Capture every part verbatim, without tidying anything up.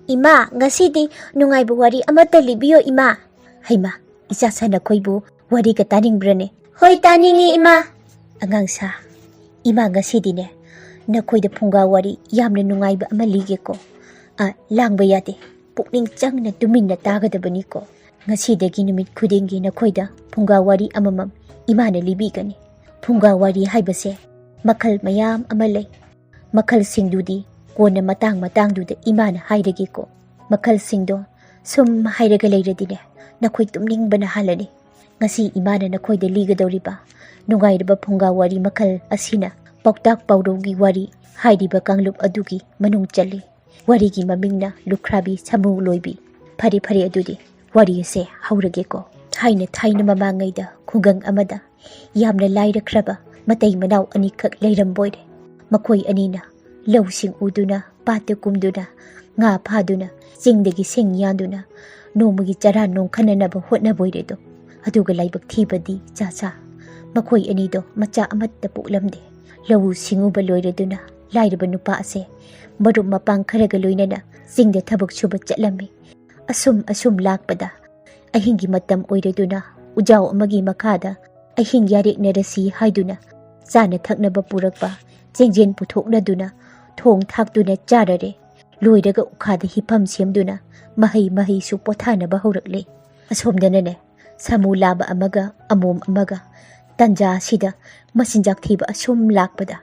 "ꯏꯃꯥ, ꯉꯁꯤꯗꯤ ꯅꯨꯡꯉꯥꯏꯕ ꯋꯥꯔꯤ ꯑꯃꯠꯇ ꯂꯤꯕꯤꯌꯣ, ꯏꯃꯥ꯫" "ꯍꯩꯃꯥ, ꯏꯆꯥ ꯁꯥ, ꯅꯈꯣꯏꯕꯨ ꯋꯥꯔꯤꯒ ꯇꯥꯅꯤꯡꯕ꯭ꯔꯅꯦ?" "ꯍꯣꯏ, ꯇꯥꯅꯤꯡꯉꯤ, ꯏꯃꯥ꯫" "ꯑꯉꯥꯡ ꯁꯥ, ꯏꯃꯥ ꯉꯁꯤꯗꯤꯅꯦ, ꯅꯈꯣꯏꯗ ꯐꯨꯡꯒꯥ ꯋꯥꯔꯤ ꯌꯥꯝꯅ ꯅꯨꯡꯉꯥꯏꯕ ꯑꯃ ꯂꯤꯒꯦꯀꯣ꯫ ꯑ, ꯂꯥꯡꯕ ꯌꯥꯗꯦ, ꯄꯨꯛꯅꯤꯡ ꯆꯪꯅ ꯇꯨꯃꯤꯟꯅ ꯇꯥꯒꯗꯕꯅꯤꯀꯣ꯫ ꯉꯁꯤꯗꯒꯤ ꯅꯨꯃꯤꯠ ꯈꯨꯗꯤꯡꯒꯤ ꯅꯈꯣꯏꯗ ꯐꯨꯡꯒꯥ ꯋꯥꯔꯤ ꯑꯃꯃꯝ ꯏꯃꯥꯅ ꯂꯤꯕꯤꯒꯅꯤ꯫ ꯐꯨꯡꯒꯥ ꯋꯥꯔꯤ ꯍꯥꯏꯕꯁꯦ ꯃꯈꯜ ꯃꯌꯥꯝ ꯑꯃ ꯂꯩ꯫ ꯃꯈꯜꯁꯤꯡꯗꯨꯗꯤ ꯀꯣꯟꯅ ꯃꯇꯥꯡ ꯃꯇꯥꯡꯗꯨꯗ ꯏꯃꯥꯅ ꯍꯥꯏꯔꯒꯦꯀꯣ꯫ ꯃꯈꯜꯁꯤꯡꯗꯣ ꯁꯨꯝ ꯍꯥꯏꯔꯒ ꯂꯩꯔꯗꯤꯅꯦ, ꯅꯈꯣꯏ ꯇꯨꯝꯅꯤꯡꯕꯅ ꯍꯥꯜꯂꯅꯤ꯫ ꯉꯁꯤ ꯏꯃꯥꯅ ꯅꯈꯣꯏꯗ ꯂꯤꯒꯗꯧꯔꯤꯕ ꯅꯨꯡꯉꯥꯏꯔꯕ ꯐꯨꯡꯒꯥ ꯋꯥꯔꯤ ꯃꯈꯜ ꯑꯁꯤꯅ ꯄꯥꯎꯇꯥꯛ ꯄꯥꯎꯔꯧꯒꯤ ꯋꯥꯔꯤ ꯍꯥꯏꯔꯤꯕ ꯀꯥꯡꯂꯨꯞ ꯑꯗꯨꯒꯤ ꯃꯅꯨꯡ ꯆꯜꯂꯤ꯫ ꯋꯥꯔꯤꯒꯤ ꯃꯃꯤꯡꯅ ꯂꯨꯈ꯭ꯔꯥꯕꯤ ꯁꯥꯃꯨ ꯂꯣꯏꯕꯤ꯫ ꯐꯔꯦ, ꯐꯔꯦ, ꯑꯗꯨꯗꯤ ꯋꯥꯔꯤ ꯑꯁꯦ ꯍꯧꯔꯒꯦꯀꯣ꯫ ꯊꯥꯏꯅ ꯊꯥꯏꯅ ꯃꯃꯥꯡꯉꯩꯗ ꯈꯨꯡꯒꯪ ꯑꯃꯗ ꯌꯥꯝꯅ ꯂꯥꯏꯔꯈ꯭ꯔꯕ ꯃꯇꯩ ꯃꯅꯥꯎ ꯑꯅꯤꯈꯛ ꯂꯩꯔꯝꯕꯣꯏꯔꯦ꯫ ꯃꯈꯣꯏ ꯑꯅꯤꯅ ꯂꯧꯁꯤꯡ ꯎꯗꯨꯅ, ꯄꯥꯠꯇ ꯀꯨꯝꯗꯨꯅ, ꯉꯥ ꯐꯥꯗꯨꯅ, ꯆꯤꯡꯗꯒꯤ ꯁꯤꯡ ꯌꯥꯟꯗꯨꯅ ꯅꯣꯡꯃꯒꯤ ꯆꯔꯥ ꯅꯣꯡꯈꯠꯅꯅꯕ ꯍꯣꯠꯅꯕꯣꯏꯔꯦꯗꯣ꯫ ꯑꯗꯨꯒ ꯂꯥꯏꯕꯛ ꯊꯤꯕꯗꯤ ꯆꯥ ꯆꯥ, ꯃꯈꯣꯏ ꯑꯅꯤꯗꯣ ꯃꯆꯥ ꯑꯃꯠꯇ ꯄꯣꯛꯂꯝꯗꯦ꯫ ꯂꯧꯎ ꯁꯤꯡꯎꯕ ꯂꯣꯏꯔꯗꯨꯅ ꯂꯥꯏꯔꯕ ꯅꯨꯄꯥ ꯑꯁꯦ ꯃꯔꯨꯞ ꯃꯄꯥꯡ ꯈꯔꯒ ꯂꯣꯏꯅꯅ ꯆꯤꯡꯗ ꯊꯕꯛ ꯁꯨꯕ ꯆꯠꯂꯝꯃꯤ꯫ ꯑꯁꯨꯝ ꯑꯁꯨꯝ ꯂꯥꯛꯄꯗ ꯑꯍꯤꯡꯒꯤ ꯃꯇꯝ ꯑꯣꯏꯔꯗꯨꯅ ꯎꯖꯥꯎ ꯑꯃꯒꯤ ꯃꯈꯥꯗ ꯑꯍꯤꯡ ꯌꯥꯔꯦꯛꯅꯔꯁꯤ ꯍꯥꯏꯗꯨꯅ ꯆꯥꯅ ꯊꯛꯅꯕ ꯄꯨꯔꯛꯄ ꯆꯦꯡꯖꯦꯟ ꯄꯨꯊꯣꯛꯅꯗꯨꯅ ꯊꯣꯡ ꯊꯥꯛꯇꯨꯅ ꯆꯥꯔꯔꯦ꯫ ꯂꯣꯏꯔꯒ ꯎꯈꯥꯗ ꯍꯤꯞꯐꯝ ꯁꯦꯝꯗꯨꯅ ꯃꯍꯩ ꯃꯍꯩꯁꯨ ꯄꯣꯊꯥꯅꯕ ꯍꯧꯔꯛꯂꯦ꯫ ꯑꯁꯣꯝꯗꯅꯅꯦ, ꯁꯥꯃꯨ ꯂꯥꯕ ꯑꯃꯒ ꯑꯃꯣꯝ ꯑꯃꯒ ꯇꯟꯖꯥ ꯑꯁꯤꯗ ꯃꯆꯤꯟꯖꯥꯛ ꯊꯤꯕ ꯑꯁꯨꯝ ꯂꯥꯛꯄꯗ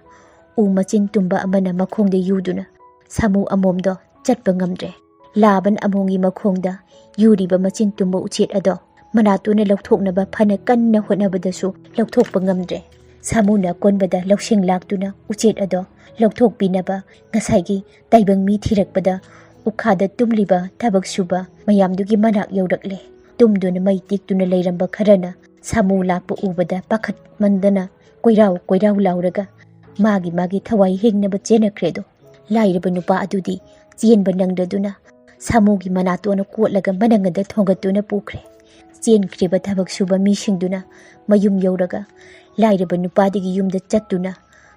ꯎ ꯃꯆꯤꯟ ꯇꯨꯝꯕ ꯑꯃꯅ ꯃꯈꯣꯡꯗ ꯌꯨꯗꯨꯅ ꯁꯥꯃꯨ ꯑꯃꯣꯝꯗꯣ ꯆꯠꯄ ꯉꯝꯗ꯭ꯔꯦ꯫ ꯂꯥꯕꯅ ꯑꯃꯣꯝꯒꯤ ꯃꯈꯣꯡꯗ ꯌꯨꯔꯤꯕ ꯃꯆꯤꯟ ꯇꯨꯝꯕ ꯎꯆꯦꯠ ꯑꯗꯣ ꯃꯅꯥꯇꯣꯟꯅ ꯂꯧꯊꯣꯛꯅꯕ ꯐꯅ ꯀꯟꯅ ꯍꯣꯠꯅꯕꯗꯁꯨ ꯂꯧꯊꯣꯛꯄ ꯉꯝꯗ꯭ꯔꯦ꯫ ꯁꯥꯃꯨꯅ ꯑꯀꯣꯟꯕꯗ ꯂꯧꯁꯤꯡ ꯂꯥꯛꯇꯨꯅ ꯎꯆꯦꯠ ꯑꯗꯣ ꯂꯧꯊꯣꯛꯄꯤꯅꯕ ꯉꯁꯥꯏꯒꯤ ꯇꯥꯏꯕꯪ ꯃꯤ ꯊꯤꯔꯛꯄꯗ ꯎꯈꯥꯗ ꯇꯨꯝꯂꯤꯕ ꯊꯕꯛ ꯁꯨꯕ ꯃꯌꯥꯝꯗꯨꯒꯤ ꯃꯅꯥꯛ ꯌꯧꯔꯛꯂꯦ꯫ ꯇꯨꯝꯗꯨꯅ ꯃꯩ ꯇꯤꯛꯇꯨꯅ ꯂꯩꯔꯝꯕ ꯈꯔꯅ ꯁꯥꯃꯨ ꯂꯥꯛꯄ ꯎꯕꯗ ꯄꯥꯈꯠꯃꯟꯗꯅ ꯀꯣꯏꯔꯥꯎ ꯀꯣꯏꯔꯥꯎ ꯂꯥꯎꯔꯒ ꯃꯥꯒꯤ ꯃꯥꯒꯤ ꯊꯋꯥꯏ ꯍꯤꯡꯅꯕ ꯆꯦꯟꯅꯈ꯭ꯔꯦꯗꯣ꯫ ꯂꯥꯏꯔꯕ ꯅꯨꯄꯥ ꯑꯗꯨꯗꯤ ꯆꯦꯟꯕ ꯅꯪꯗꯗꯨꯅ ꯁꯥꯃꯨꯒꯤ ꯃꯅꯥꯇꯣꯟꯅ ꯀꯣꯠꯂꯒ ꯃꯅꯪꯒꯟꯗ ꯊꯣꯡꯒꯠꯇꯨꯅ ꯄꯨꯈ꯭ꯔꯦ꯫ ꯆꯦꯟꯈ꯭ꯔꯤꯕ ꯊꯕꯛ ꯁꯨꯕ ꯃꯤꯁꯤꯡꯗꯨꯅ ꯃꯌꯨꯝ ꯌꯧꯔꯒ ꯂꯥꯏꯔꯕ ꯅꯨꯄꯥꯗꯨꯒꯤ ꯌꯨꯝꯗ ꯆꯠꯇꯨꯅ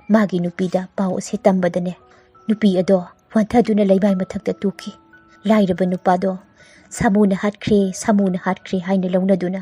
ꯃꯥꯒꯤ ꯅꯨꯄꯤꯗ ꯄꯥꯎ ꯑꯁꯤ ꯇꯝꯕꯗꯅꯦ, ꯅꯨꯄꯤ ꯑꯗꯣ ꯋꯥꯟꯊꯗꯨꯅ ꯂꯩꯃꯥꯏ ꯃꯊꯛꯇ ꯇꯨꯈꯤ꯫ ꯂꯥꯏꯔꯕ ꯅꯨꯄꯥꯗꯣ ꯁꯥꯃꯨꯅ ꯍꯥꯠꯈ꯭ꯔꯦ, ꯁꯥꯃꯨꯅ ꯍꯥꯠꯈ꯭ꯔꯦ ꯍꯥꯏꯅ ꯂꯧꯅꯗꯨꯅ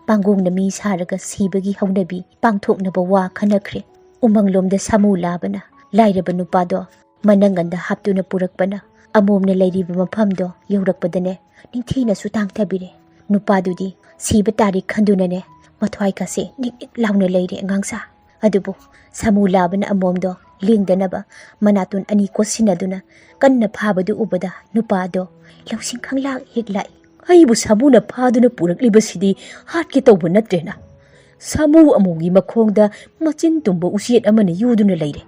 ꯄꯥꯡꯒꯣꯡꯅ ꯃꯤ ꯁꯥꯔꯒ ꯁꯤꯕꯒꯤ ꯍꯧꯅꯕꯤ ꯄꯥꯡꯊꯣꯛꯅꯕ ꯋꯥ ꯈꯟꯅꯈ꯭ꯔꯦ꯫ ꯎꯃꯪꯂꯣꯝꯗ ꯁꯥꯃꯨ ꯂꯥꯕꯅ ꯂꯥꯏꯔꯕ ꯅꯨꯄꯥꯗꯣ ꯃꯅꯪꯒꯟꯗ ꯍꯥꯞꯇꯨꯅ ꯄꯨꯔꯛꯄꯅ ꯑꯃꯣꯝꯅ ꯂꯩꯔꯤꯕ ꯃꯐꯝꯗꯣ ꯌꯧꯔꯛꯄꯗꯅꯦ, ꯅꯤꯡꯊꯤꯅꯁꯨ ꯇꯥꯡꯊꯕꯤꯔꯦ꯫ ꯅꯨꯄꯥꯗꯨꯗꯤ ꯁꯤꯕ ꯇꯥꯔꯦ ꯈꯟꯗꯨꯅꯅꯦ, ꯃꯊ꯭ꯋꯥꯏ ꯀꯥꯁꯦ ꯅꯤꯛ ꯅꯤꯛ ꯂꯥꯎꯅ ꯂꯩꯔꯦ ꯑꯉꯥꯡꯁꯥ꯫ ꯑꯗꯨꯕꯨ ꯁꯥꯃꯨ ꯂꯥꯕꯅ ꯑꯃꯣꯝꯗꯣ ꯂꯦꯡꯗꯅꯕ ꯃꯅꯥꯇꯣꯟ ꯑꯅꯤ ꯀꯣꯠꯁꯤꯟꯅꯗꯨꯅ ꯀꯟꯅ ꯐꯥꯕꯗꯨ ꯎꯕꯗ ꯅꯨꯄꯥꯗꯣ ꯂꯧꯁꯤꯡ ꯈꯪꯂꯥꯛ ꯍꯦꯛ ꯂꯥꯛꯏ꯫ "ꯑꯩꯕꯨ ꯁꯥꯃꯨꯅ ꯐꯥꯗꯨꯅ ꯄꯨꯔꯛꯂꯤꯕꯁꯤꯗꯤ ꯍꯥꯠꯀꯦ ꯇꯧꯕ ꯅꯠꯇ꯭ꯔꯦꯅ? ꯁꯥꯃꯨ ꯑꯃꯣꯝꯒꯤ ꯃꯈꯣꯡꯗ ꯃꯆꯤꯟ ꯇꯨꯝꯕ ꯎꯆꯦꯠ ꯑꯃꯅ ꯌꯨꯗꯨꯅ ꯂꯩꯔꯦ꯫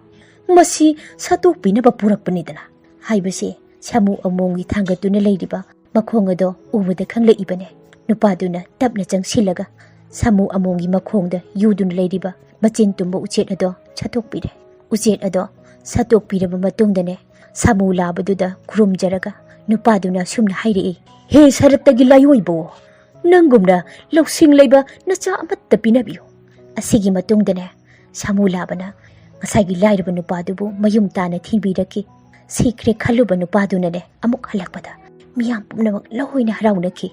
ꯃꯁꯤ ꯁꯠꯇꯣꯛꯄꯤꯅꯕ ꯄꯨꯔꯛꯄꯅꯤꯗꯅ" ꯍꯥꯏꯕꯁꯦ ꯁꯥꯃꯨ ꯑꯃꯣꯝꯒꯤ ꯊꯥꯡꯒꯠꯇꯨꯅ ꯂꯩꯔꯤꯕ ꯃꯈꯣꯡ ꯑꯗꯣ ꯎꯕꯗ ꯈꯪꯂꯛꯏꯕꯅꯦ꯫ ꯅꯨꯄꯥꯗꯨꯅ ꯇꯞꯅ ꯆꯪꯁꯤꯜꯂꯒ ꯁꯥꯃꯨ ꯑꯃꯣꯝꯒꯤ ꯃꯈꯣꯡꯗ ꯌꯨꯗꯨꯅ ꯂꯩꯔꯤꯕ ꯃꯆꯤꯟ ꯇꯨꯝꯕ ꯎꯆꯦꯠ ꯑꯗꯣ ꯁꯠꯇꯣꯛꯄꯤꯔꯦ꯫ ꯎꯆꯦꯠ ꯑꯗꯣ ꯁꯠꯇꯣꯛꯄꯤꯔꯕ ꯃꯇꯨꯡꯗꯅꯦ, ꯁꯥꯃꯨ ꯂꯥꯕꯗꯨꯗ ꯈꯨꯔꯨꯝꯖꯔꯒ ꯅꯨꯄꯥꯗꯨꯅ ꯑꯁꯨꯝꯅ ꯍꯥꯏꯔꯛꯏ, "ꯍꯦ ꯁꯔꯠꯇꯒꯤ ꯂꯥꯏꯑꯣꯏꯕꯣ, ꯅꯪꯒꯨꯝꯅ ꯂꯧꯁꯤꯡ ꯂꯩꯕ ꯅꯆꯥ ꯑꯃꯠꯇ ꯄꯤꯅꯕꯤꯌꯨ"꯫ ꯑꯁꯤꯒꯤ ꯃꯇꯨꯡꯗꯅꯦ, ꯁꯥꯃꯨ ꯂꯥꯕꯅ ꯉꯁꯥꯏꯒꯤ ꯂꯥꯏꯔꯕ ꯅꯨꯄꯥꯗꯨꯕꯨ ꯃꯌꯨꯝ ꯇꯥꯅ ꯊꯤꯟꯕꯤꯔꯛꯈꯤ꯫ ꯁꯤꯈ꯭ꯔꯦ ꯈꯜꯂꯨꯕ ꯅꯨꯄꯥꯗꯨꯅꯅꯦ, ꯑꯃꯨꯛ ꯍꯜꯂꯛꯄꯗ ꯃꯤꯌꯥꯝ ꯄꯨꯝꯅꯃꯛ ꯂꯣꯏꯅ ꯍꯔꯥꯎꯅꯈꯤ꯫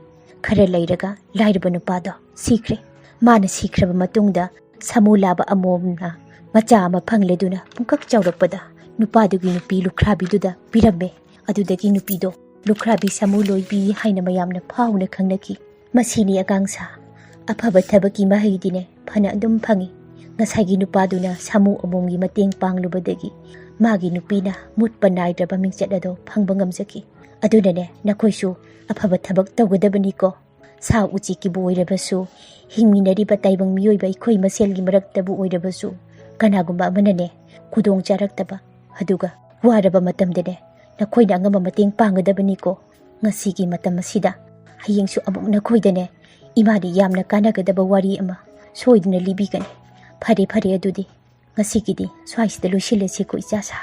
ꯈꯔ ꯂꯩꯔꯒ ꯂꯥꯏꯔꯕ ꯅꯨꯄꯥꯗꯣ ꯁꯤꯈ꯭ꯔꯦ꯫ ꯃꯥꯅ ꯁꯤꯈ꯭ꯔꯕ ꯃꯇꯨꯡꯗ ꯁꯥꯃꯨ ꯂꯥꯕ ꯑꯃꯣꯝꯅ ꯃꯆꯥ ꯑꯃ ꯐꯪꯂꯗꯨꯅ ꯄꯨꯡꯀꯛ ꯆꯥꯎꯔꯛꯄꯗ ꯅꯨꯄꯥꯗꯨꯒꯤ ꯅꯨꯄꯤ ꯂꯨꯈ꯭ꯔꯥꯕꯤꯗꯨꯗ ꯄꯤꯔꯝꯃꯦ꯫ ꯑꯗꯨꯗꯒꯤ ꯅꯨꯄꯤꯗꯣ ꯂꯨꯈ꯭ꯔꯥꯕꯤ ꯁꯥꯃꯨ ꯂꯣꯏꯕꯤ ꯍꯥꯏꯅ ꯃꯌꯥꯝꯅ ꯐꯥꯎꯅ ꯈꯪꯅꯈꯤ꯫ ꯃꯁꯤꯅꯤ ꯑꯉꯥꯡꯁꯥ, ꯑꯐꯕ ꯊꯕꯛꯀꯤ ꯃꯍꯩꯗꯤꯅꯦ ꯐꯅ ꯑꯗꯨꯝ ꯐꯪꯏ꯫ ꯉꯁꯥꯏꯒꯤ ꯅꯨꯄꯥꯗꯨꯅ ꯁꯥꯃꯨ ꯑꯃꯣꯝꯒꯤ ꯃꯇꯦꯡ ꯄꯥꯡꯂꯨꯕꯗꯒꯤ ꯃꯥꯒꯤ ꯅꯨꯄꯤꯅ ꯃꯨꯠꯄ ꯅꯥꯏꯗ꯭ꯔꯕ ꯃꯤꯡꯆꯠ ꯑꯗꯣ ꯐꯪꯕ ꯉꯝꯖꯈꯤ꯫ ꯑꯗꯨꯅꯅꯦ, ꯅꯈꯣꯏꯁꯨ ꯑꯐꯕ ꯊꯕꯛ ꯇꯧꯒꯗꯕꯅꯤꯀꯣ꯫ ꯁꯥ ꯎꯆꯦꯛꯀꯤꯕꯨ ꯑꯣꯏꯔꯕꯁꯨ, ꯍꯤꯡꯃꯤꯟꯅꯔꯤꯕ ꯇꯥꯏꯕꯪ ꯃꯤꯑꯣꯏꯕ ꯑꯩꯈꯣꯏ ꯃꯁꯦꯜꯒꯤ ꯃꯔꯛꯇꯕꯨ ꯑꯣꯏꯔꯕꯁꯨ, ꯀꯅꯥꯒꯨꯝꯕ ꯑꯃꯅꯅꯦ ꯈꯨꯗꯣꯡ ꯆꯥꯔꯛꯇꯕ, ꯑꯗꯨꯒ ꯋꯥꯔꯕ ꯃꯇꯝꯗꯅꯦ, ꯅꯈꯣꯏꯅ ꯑꯉꯝꯕ ꯃꯇꯦꯡ ꯄꯥꯡꯒꯗꯕꯅꯤꯀꯣ꯫ ꯉꯁꯤꯒꯤ ꯃꯇꯝ ꯑꯁꯤꯗ ꯍꯌꯦꯡꯁꯨ ꯑꯃꯨꯛ ꯅꯈꯣꯏꯗꯅꯦ ꯏꯃꯥꯗꯤ ꯌꯥꯝꯅ ꯀꯥꯟꯅꯒꯗꯕ ꯋꯥꯔꯤ ꯑꯃ ꯁꯣꯏꯗꯅ ꯂꯤꯕꯤꯒꯅꯤ꯫ ꯐꯔꯦ, ꯐꯔꯦ, ꯑꯗꯨꯗꯤ ꯉꯁꯤꯒꯤꯗꯤ ꯁ꯭ꯋꯥꯏꯁꯤꯗ ꯂꯣꯏꯁꯤꯜꯂꯁꯤꯀꯣ, ꯏꯆꯥꯁꯥ꯫